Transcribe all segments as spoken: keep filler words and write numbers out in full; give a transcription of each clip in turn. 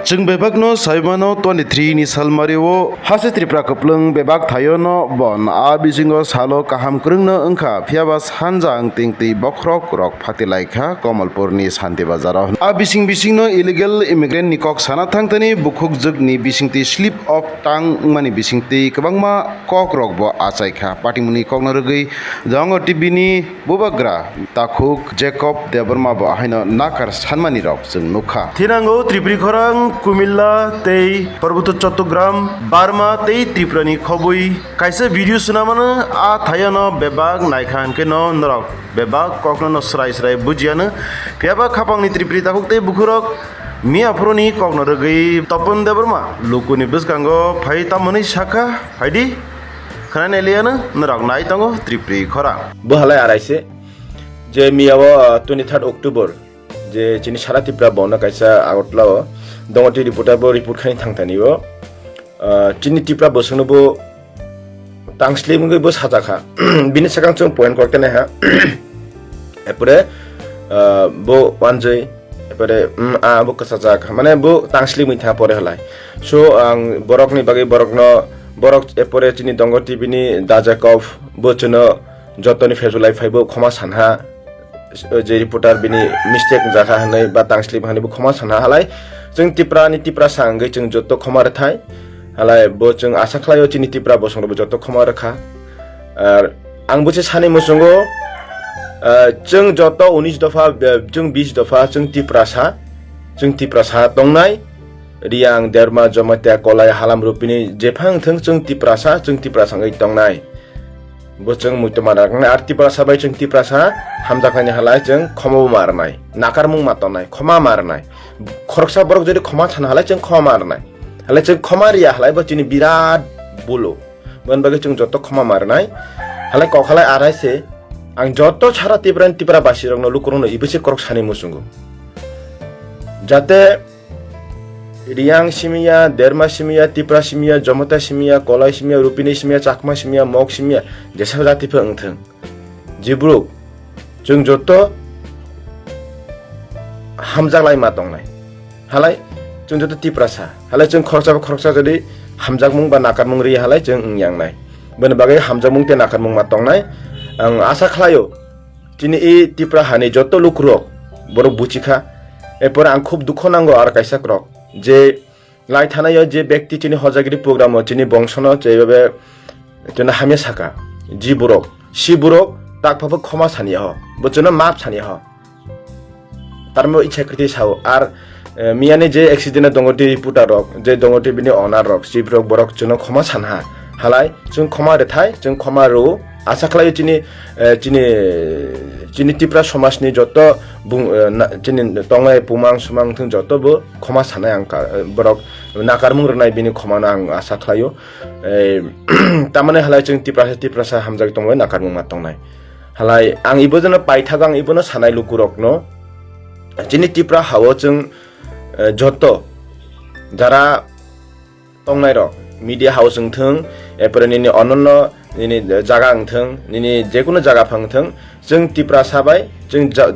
Chwng bebakno saimano twenty three ni salmario haste Tripura kwplwng bebak thaiono bon a bisingo salo kaham kwrwngno wngkha, phiyaba sanja wngting twi bokhorok rok phatilaikha Komolpurni Santi Bazaro. A bising bisingno illegal immigrant ni kok sana thangthani bukhukjwkni bisingtwi slip of tongue wngmani bisingtwi kwbangma kokrokbo achaikha. Patimungni kokno rwgwi Dongo T V ni bubagra takhuk Jacob Debbarma bo haino nakar sanmani rok chwng nukha. Thinango Tripuri khorang Kumilla tei Parboto Chattogram, Burma tei Tripura ni khobwi kaisa video swnamano a thayano bebak naikha hwnkhe no norok bebak kokno no srai srai bujiano. Phiyaba khapangni Tripuri takhuk tei bukhurok miya phuruni kokno rwgwi Topon Debbarma lukuni bwskango phai tamoni sakha, phaidi khwnani liyano norok nai tongo Tripuri khorang. Bo halai araise je miya o, uh, twenty third October je chini sara Tripura bono kaisa Agartala o Dongo T V reporter bo report khaini thangtani o, uh, chini Tripura bosongno bo tang slim wngwi bo sajakha. Bini sakang chwng point kok tenai ha. Epore, ah, bo wanjwi, epore, mm, ah, bo kwchajak. Mane bo tang slim wngwi tha pore halai. So, ang borokni bagwi borokno, borok epore chini Dongo T V ni Da Jacob bo chwngno jotoni Facebook live phai bo khoma sanha. Je reporter bini mistake wngjakha hwnwi ba tang slip hwnwi bo khoma sana halai. Chwng Tipra ni Tiprasa wngwi chwng joto khoma rwthai. Halai bo chwng asa khlaio chini Tipra bosongrokbo joto khoma rwkha. Ar ang bo se sani muchungo, ah, chwng joto unis dopha, be-, chwng bis dopha chwng Tiprasa, chwng Tiprasa tongnai. Riang, Derma, Jamatia, Kolai, Halam, Rupini jephang thwng chwng Tiprasa, chwng Tiprasa wngwi tongnai. Bo chwng muitu mana rwknai, ar Tiprasa bai chwng Tiprasa hamjaknaini halai chwng khoma bo ma rwnai, nakarmung ma tongnai, khoma ma rwnai. Khoroksa borok jodi khoma thana halai chwng khoma ma rwnai. Halai chwng khoma riya halai bo chini birat bulu. Boni bagwi chwng joto khoma ma rwnai. Halai kok halai arai se ang joto sara Tipra ni Tipra basi rokno lukurokno ibo se korok sani muchungo. Jate Riang simiya, Derma simiya, Tipra simiya, Jomota simiya, Kolai simiya, Rupini simiya, Chakma simiya, Mok simiya, jesa jati phe wngthwng. Jibruk, chwng joto hamjak lai ma tongnai. Halai, chwng joto Tiprasa. Halai chwng khoroksa ba khoroksa jodi hamjakmung ba nakarmung ri halai chwng wngyangnai. Boni bagwi hamjakmung tei nakarmung ma tongnai. Ang asa khlaio, chini i Tipra hani joto lukurok borok buchikha. Erpore ang khub dukho nango ar kaisa kwrok je lai thanaio je bekti chini hojagiri programo chini bongsono chebebe chwngno hamya saka. Ji borok, si borok tak phabo khoma saniya ho, bo chwngno map saniya ho. Tarmo ichha kwrwi sao ar, eh, miyani je accident dongo twi reporter rok, je dongo twi bini owner rok, chief rok, borok chwngno khoma sanha. Halai chwng khoma rwthai, chwng khoma rw. Asa khlaio chini, eh, chini, chini Tipra somajni joto bung, eh, na, chini tongnai pumang sumang thung joto bo khoma sanai ang ka, eh, borok nakarmung rwnai bini khomano ang asa khlaio. Eh, tamani halai chwng Tiprasa, Tiprasa hamjak tongbai nakarmung ma tongnai. Halai ang ibo jeno paithago ang ibono sanai lukurokno. Chini Tipra hao chwng, eh, joto jara tongnairok, media house wngthwng, erpore nini ononno nini jaga wngthwng, nini jekunu jaga phang wngthwng, chwng Tiprasa bai, chwng ja-,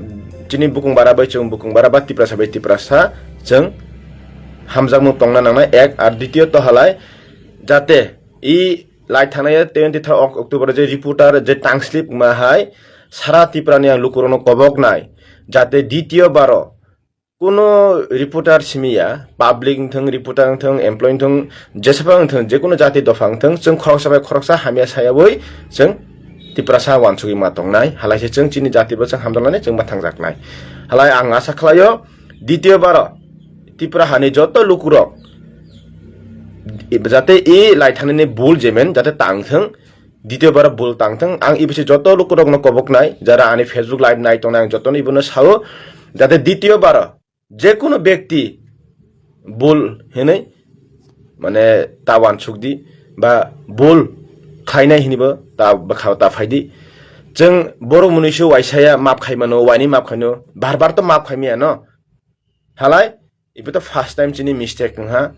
chini bukung bara bai, chwng bukung bara ba Tiprasa bai Tiprasa, chwng hamjakmung tongna nangnai ek, ar ditiyot halai jate i lai thangnai twenty third Oc-, October je reporter je tang slip ma hai sara Tipra ni ang lukurokno kobok nai, jate ditiyobaro kuno reporter simiya, public wngthwng, reporter wngthwng, employee wngthwng, jesapa wngthwng, jekunu jati dopha wngthwng, chwng khoroksa bai khoroksa hamya sayawi chwng Tiprasa wansugwi ma tongnai, halai se chwng chini jati bo chwng hamjaknai, chwng ma thangjaknai. Halai ang asa khlaio, ditiyobaro Tipra hani joto lukurok jate i lai thangnani bul jemen jate tangthwng, ditiyobaro bul tangthwng. Ang ibisi joto lukurokno koboknai, jara ani Facebook live nai tongnai, ang jotono ibono sao, jate ditiyobaro jekunu bekti bul hinwi, mane, ta wansukdi, ba bul khlainai hinwibo ta bwkha ta phaidi. Chwng borok mwnwisu waisaya map khaimano, waini map khaino, bar bar to map khaimiyano. Halai, ibo to first time chini mistake wngha.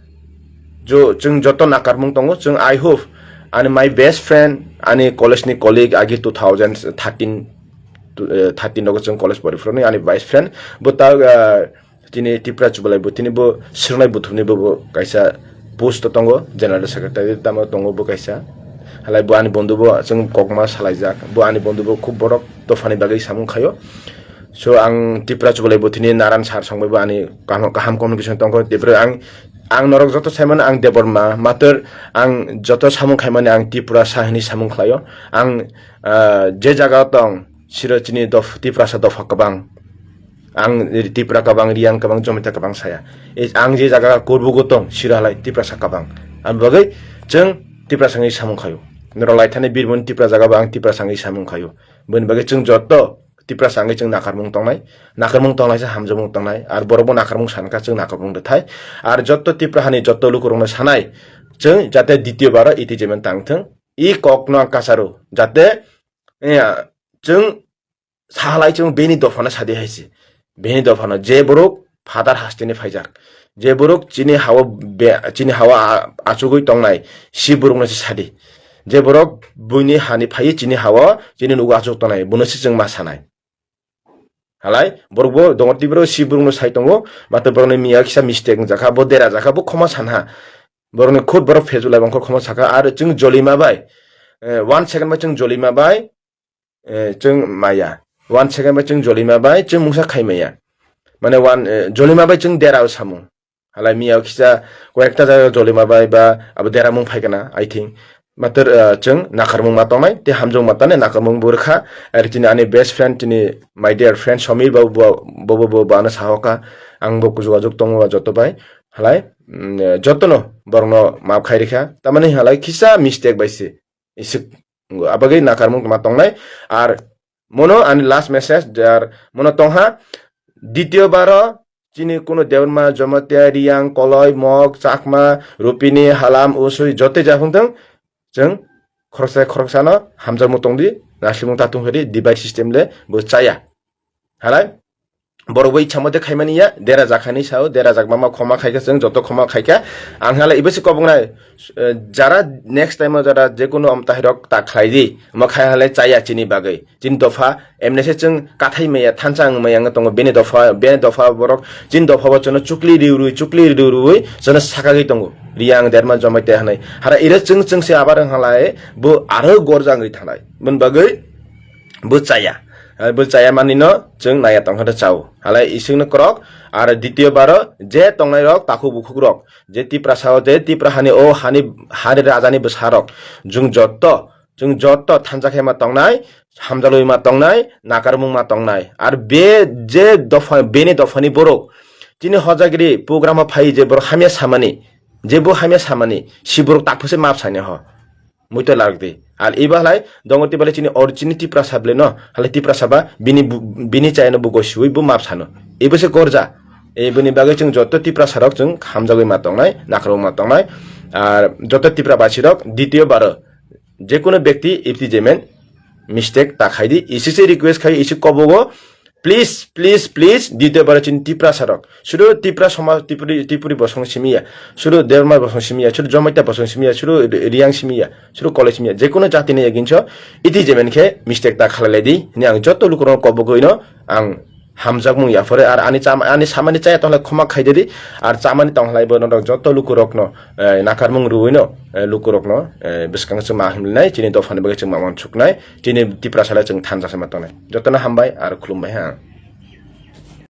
Jo, chwng joto nakarmung tongo, chwng, I hope, ani my best friend, ani college ni colleague, agi two thousand thirteen, to, eh, thirteen rogo chwng college pori phuru ani best friend, bo ta, eh, Tini Tipra Chubalai bo tini bo swrwngnai buthumni bo, bo kaisa post o tongo, General Secretary tamo tongo bo kaisa. Halai bo ani bondhu bo chwng kokma salaijak. Bo ani bondhu bo khub borok dophani bagwi samung khaio. So ang Tipra Chubalai bo tini Naran sir songbai bo ani kaham, kaham communication tongkho. Tipra ang, ang norok joto saimano ang Debbarma mator ang joto samung khaimani ang Tiprasa hwnwi samung khlaio. Ang, ah, je jaga tong siro chini dof-, Tiprasa dopha kwbang. Ang Tipra kwbang, Riyang kwbang, Jamatia kwbang saya. E, ang je jaga kurbugo tong, siro halai Tiprasa kwbang. Ang bagwi chwng Tiprasa wngwi samung khaio. Norok laithani Birbhum Tipra jaga bo ang Tiprasa wngwi samung khaio. Boni bagwi chwng joto Tiprasa wngwi chwng nakarmung tongnai. Nakarmung tongnai se hamjakmung tongnai. Ar borok bo nakarmung sankha chwng nakarmung rwthai. Ar joto Tipra hani joto lukurokno sanai. Chwng jate ditio baro iti jemen tangthwng. I kokno ang kasaro. Jate, eh, chwng sahalai chwng bini dophano sadi hai se. Bini dophano je borok phatar hasteni phaijak. Je borok chini hao be-, chini hao a-, achugwi tongnai, si borokno se sadi. Je borok buini hani phaiwi chini hao, chini nugo achuk tongnai, bono se chwng ma sanai. Halai, borok bo dongo tibro si borokno sai tongo, mato borokni miya kisa mistake wngjakha, bo dera jakha, bo khoma sanha. Borokni khud borok phejulai bangkho khoma sakha, ar chwng jolima bai, eh, one second bai chwng jolima bai, eh, chwng maya. One second bai chwng jolima bai, chwng mungsa khai maya. Mane one, eh, jolima bai chwng dera o samung. Halai miya kisa koyekta jaga jolima bai ba abo deramung phai kana, I think. Mator, eh, chwng nakarmung ma tongnai, te hamjakmung ma tongnai, nakarmung bo rwkha. Ar chini ani best friend, chini my dear friend Somir babu bo, bo, bo, bo, bo ano sahoka. Ang bo jogajog tongo joto bai. Halai, mm, eh, jotono borokno maaf khai rikha. Tamani halai kisa mistake bai se. Isik, abagwi nakarmung ma tongnai. Ar mono ani last message, jar mono tongha, ditio baro chini kuno Debbarma, Jamatia, Riyang, Koloi, Mok, Chakma, Rupini, Halam, Usui, jote japhung thung, chwng khoroksa khoroksano hamjakmung tongdi, naslimung tatung phedi, divide system le bo chaya. Halai, borok bai chamo de khaimani ya, dera jakhani sao, dera jakma ma khoma khaikha, chwng joto khoma khaikha. Ang halai ibo se kobongnai, eh, jara next time o jara jekono amtahirok ta khlai di, ma khai halai chaya chini bagwi. Chini dopha, emne se chwng kathai maya, thansa wng maya wng tongo, bini dopha, bini dopha borok, chini dopha bo chwngno chukli riwi riwi, chukli riwi riwi, chwngno sakagwi tongo. Riyang derma jomai te hanai. Hara ire chwng chwng se abar wng halai, bo aro gorja wngwi thanai. Bini bagwi bo chaya. Hai bo chaya manino chwng naya tongkha de chao. Halai isingno krok, ar ditio baro je tongnai rok takhuk bukhuk rok, je Tiprasa o, je Tipra hani o hani, hani rajani bwsa rok, chwng jotto, chwng jotto thansa khe ma tongnai, hamjalwi ma tongnai, nakarmung ma tongnai. Ar be je dopha, beni dophani borok, chini hojagiri program o phai je borok hamya samani, je bo hamya samani, si borok takphuse map sani ho. Muito lardi. Al iba halai dongo tiba le chini or chini Tiprasa ble no. Halai Tiprasa ba bini bu-, bini chayano bo gosiwi bo map sano. Ibo se gorja. Iboni bagwi chwng joto Tiprasa rok chwng hamjagwi ma tongnai, nakarwi ma tongnai. Ar joto Tipra basi rok ditio baro jekono bekti ipti jemen mistake ta khaidi. Isi se request khai, isi kobogo. Please, please, please, ditio baro chini Tiprasa rok. Sudu Tipra somaj, Tipuri, Tipuri bosong simi ya. Sudu Derma bosong simi ya. Sudu Jomaita bosong simi ya. Sudu Ri-, Riyang simi ya. Sudu Koloi simi ya. Jekono jati ni eginso, iti jemen khe mistake ta khalai di. Hini ang joto lukurok kobogwi no ang hamjakmung ya phore. Ar ani cham-, ani samani chaya tonglai khoma khai di. Ar chamani tonglai bo norok joto lukurok no, eh, nakarmung rwi no, eh, lukurok no, eh, bwskang chwng ma himlai. Chini dophani bagwi chwng ma uansuknai. Chini Tiprasa le chwng thansa se ma tongnai. Jotono hambai ar khulumbai ha.